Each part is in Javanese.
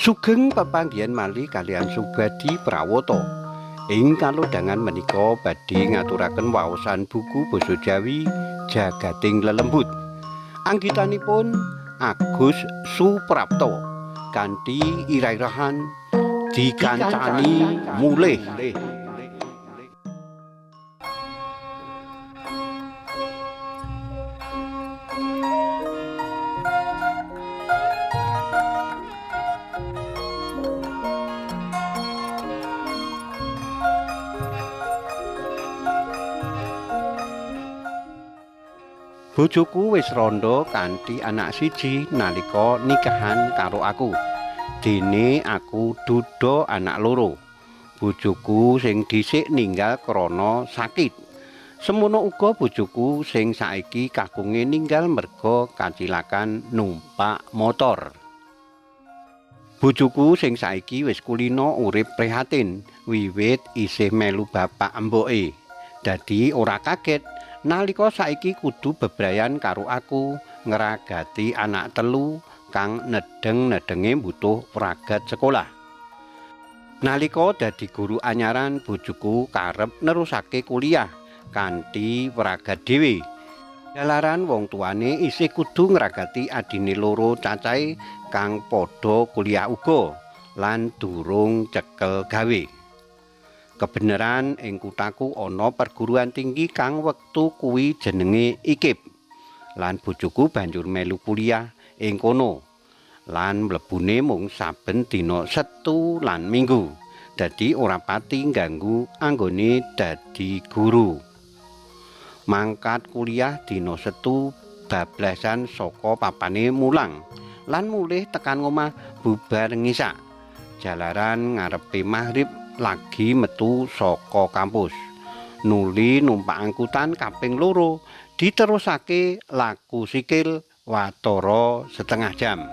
Sugeng pepanggihan malih kaliyan Subadi Prawata. Ing kalodhangan menika badhe ngaturaken waosan buku basa Jawi Jagating Lelembut. Anggitanipun Agus Suprapto kanthi irah-irahan dikancani mulih. Bojoku wis rondo kanthi anak siji nalika nikahan karo aku. Dene aku duda anak loro. Bojoku sing dhisik ninggal krana sakit. Semono uga bojoku sing saiki kakunge ninggal merga kacilakan numpak motor. Bojoku sing saiki wis kulino urip prihatin wiwit isih melu bapak emboke. Dadi ora kaget nalika saiki kudu bebrayan karo aku ngragati anak telu kang nedeng-nedenge butuh pragat sekolah. Nalika dadi guru anyaran, bojoku karep nerusake kuliah kanthi pragat dhewe. Jalaran wong tuane isih kudu ngragati adine loro cacahe kang padha kuliah uga lan durung cekel gawe. Kebeneran ing kuthaku ana perguruan tinggi kang wektu kuwi jenenge IKIP. Lan bojoku banjur melu kuliah ing kono. Lan mlebune mung saben dina Setu lan Minggu. Dadi ora pati ngganggu anggone dadi guru. Mangkat kuliah dina Setu bablasan saka papane mulang lan mulih tekan ngomah bubar ngisak. Jalaran ngarepe maghrib lagi metu saka kampus. Nuli numpak angkutan kaping loro diterusake laku sikil watara setengah jam.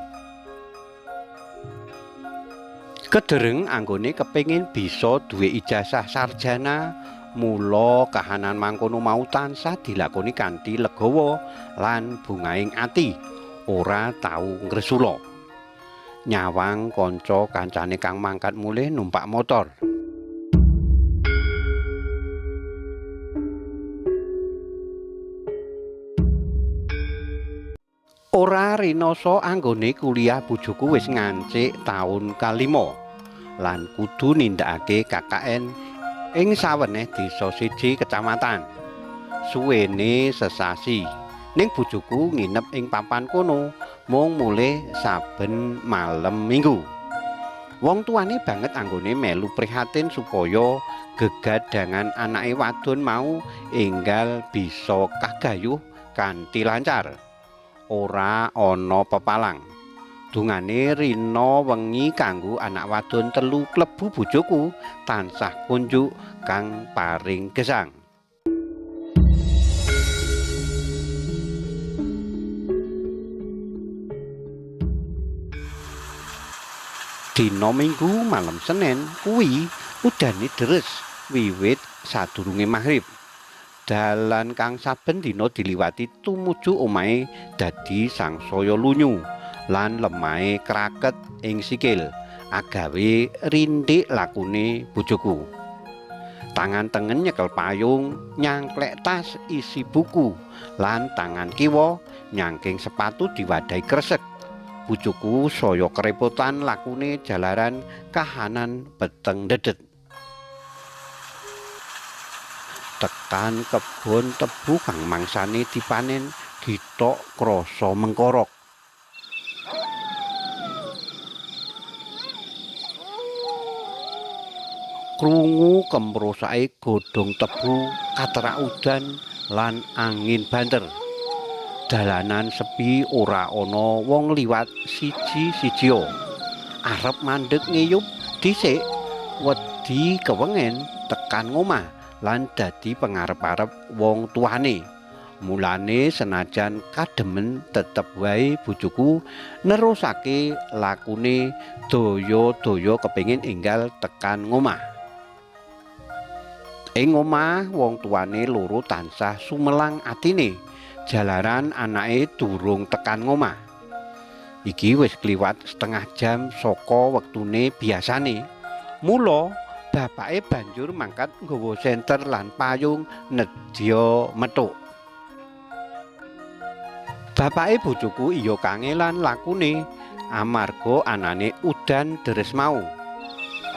Kedereng anggone kepingin bisa duwe ijazah sarjana, mula kahanan mangkono mau tansah dilakoni kanthi legawa lan bungahing ati, ora tau ngresula. Nyawang kanca kancane kang mangkat mulih numpak motor. Ora rinoso anggone kuliah bojoku wis ngancik taun kalima lan kudu nindakake KKN ing saweneh desa siji kecamatan. Suwene sesasi. Ning bojoku nginep ing papan kono mung mulih saben malem Minggu. Wong tuane banget anggone melu prihatin supaya gegadangan anake wadon mau enggal bisa kagayuh kanthi lancar. Ora ana pepalang. Dungane rina wengi kanggo anak wadon telu klebu bojoku tansah kunjuk kang paring gesang. Dina Minggu malam Senin kuwi udane deres wiwit sadurunge maghrib. Dalan kang saben dina diliwati tumuju omahe dadi sangsaya lunyu lan lemahe kraket ing sikil agawe rindik lakune bojoku. Tangan tengen nyekel payung, nyangklek tas isi buku, lan tangan kiwa nyangking sepatu diwadahi kresek. Bojoku saya kerepotan lakune jalaran kahanan peteng dedet. Tekan kebon tebu kang mangsane dipanen githok krasa mengkorok. Krungu kemrosake godhong tebu katerak udan lan angin banter. Dalanan sepi ora ana wong liwat siji-sijia. Arep mandeg ngiyup dhisik wedi kewengen tekan ngomah lan dadi pengarep-arep wong tuane. Mulane senajan kademen tetep wae bojoku nerusake lakune daya-daya kepingin enggal tekan ngomah. Ing omah wong tuane loro tansah sumelang atine jalaran anake durung tekan ngomah. Iki wis kliwat setengah jam saka wektune biasane. Mula bapake banjur mangkat nggawa senter lan payung nedya methuk. Bapake bojoku iya kangelan lakune amarga anane udan deres mau.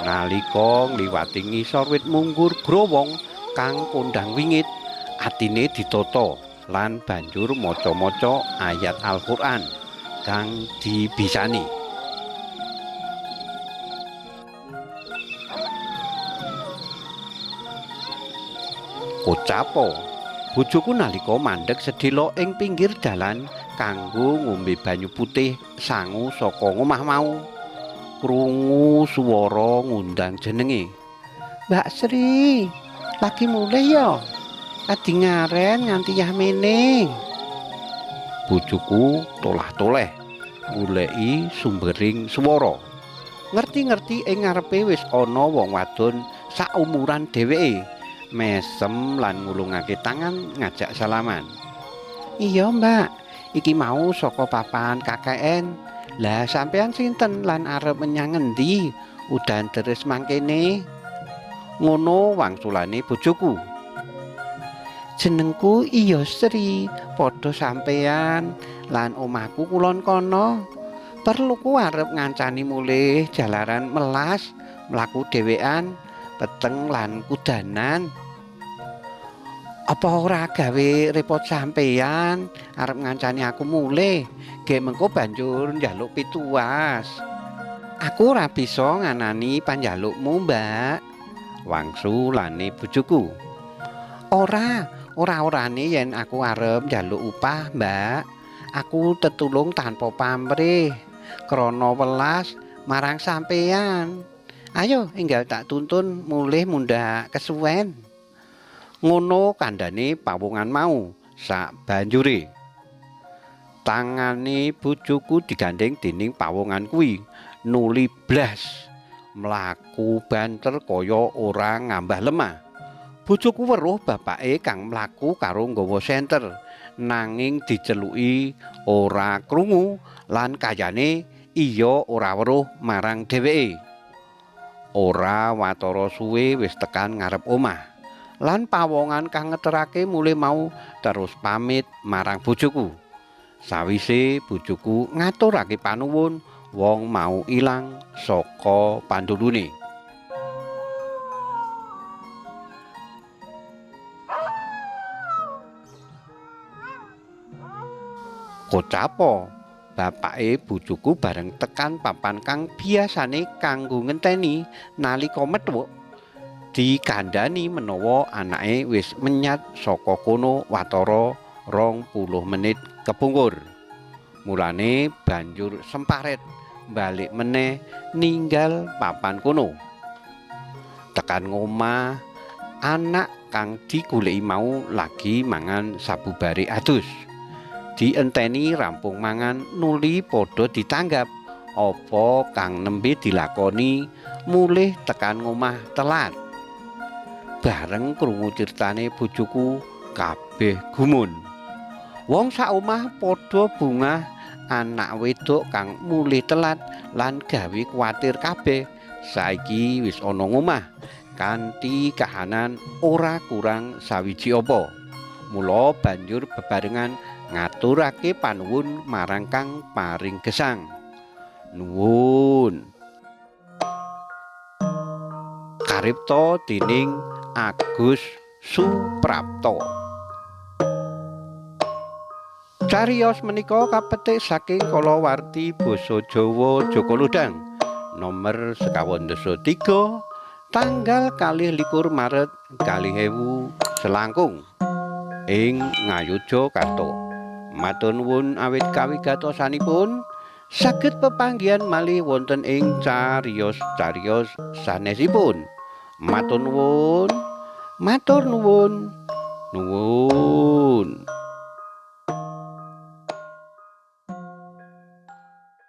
Nalika ngliwati ngisor wit munggur growong kang kondhang wingit, atine ditata lan banjur maca-maca ayat Al-Qur'an kang dibisani. Kocapo, bojoku nalika mandheg sedhela ing pinggir dalan kanggo ngombe banyu putih sangu saka ngomah mau, krungu swara ngundang jenenge. Mbak Sri, lagi mulih ya? Adi ngaren nganti yahmene. Bojoku tolah-toleh goleki sumbering swara. Ngerti-ngerti ing ngarepe wis ana wong wadon saumuran dheweke, mesem lan ngulungake tangan ngajak salaman. Iya, Mbak, iki mau saka papan KKN. Lah sampean sinten lan arep menyang ngendi? Udan deres mangkene. Ngono wangsulane bojoku. Jenengku iya Sri, padha sampean lan omahku kulon kono. Perluku arep ngancani mulih jalaran melas, mlaku dhewean, peteng lan kudanan. Apa ora gawe repot sampean arep ngancani aku mulih? Ge mengko banjur njaluk pituas. Aku ora bisa nganani panjalukmu, Mbak. Wangsulane bojoku. Ora, ora-orane yen aku arep njaluk upah, Mbak. Aku tetulung tanpa pamrih krana welas marang sampean. Ayo enggal tak tuntun mulih mundhak kesuwen. Ngono kandhane pawongan mau sak banjure. Tangane bojoku digandheng dening pawongan kuwi nuli blas mlaku banter kaya ora ngambah lemah. Bojoku weruh bapake kang mlaku karo nggawa senter, nanging diceluki ora krungu lan kayane iya ora weruh marang dheweke. Ora watara suwe wis tekan ngarep omah. Lan pawongan kang ngeterake mulih mau terus pamit marang bojoku. Sawise bojoku ngaturake panuwun, wong mau ilang saka pandulune. Kocapo, bapake bojoku bareng tekan papan kang biasane kanggo ngenteni nalika methuk, dikandhani menawa anake wis menyat saka kono watara 20 menit kepungkur. Mulane banjur semparet balik meneh ninggal papan kono. Tekan ngomah, anak kang digoleki mau lagi mangan sabubare adus. Dienteni rampung mangan nuli padha ditanggap apa kang nembe dilakoni mulih tekan ngomah telat. Bareng krungu critane bojoku kabeh gumun. Wong sak omah padha bungah anak wedok kang mulih telat lan gawe kuwatir kabeh. Saiki wis ana ngomah kanthi kahanan ora kurang sawiji apa. Mula banjur bebarengan ngaturake panuwun marang kang paring gesang. Nuwun. Karipta dening Agus Suprapto. Cariyos menika kapetik saking kalawarti basa Jawa Jaka Lodhang nomer 53 tanggal 22 Maret 2000 ing Ngayogyakarta. Matur nuwun awit kawigatosanipun, saged pepanggihan malih wonten ing cariyos-cariyos sanesipun. Matur nuwun, matur nuwun, nuwun.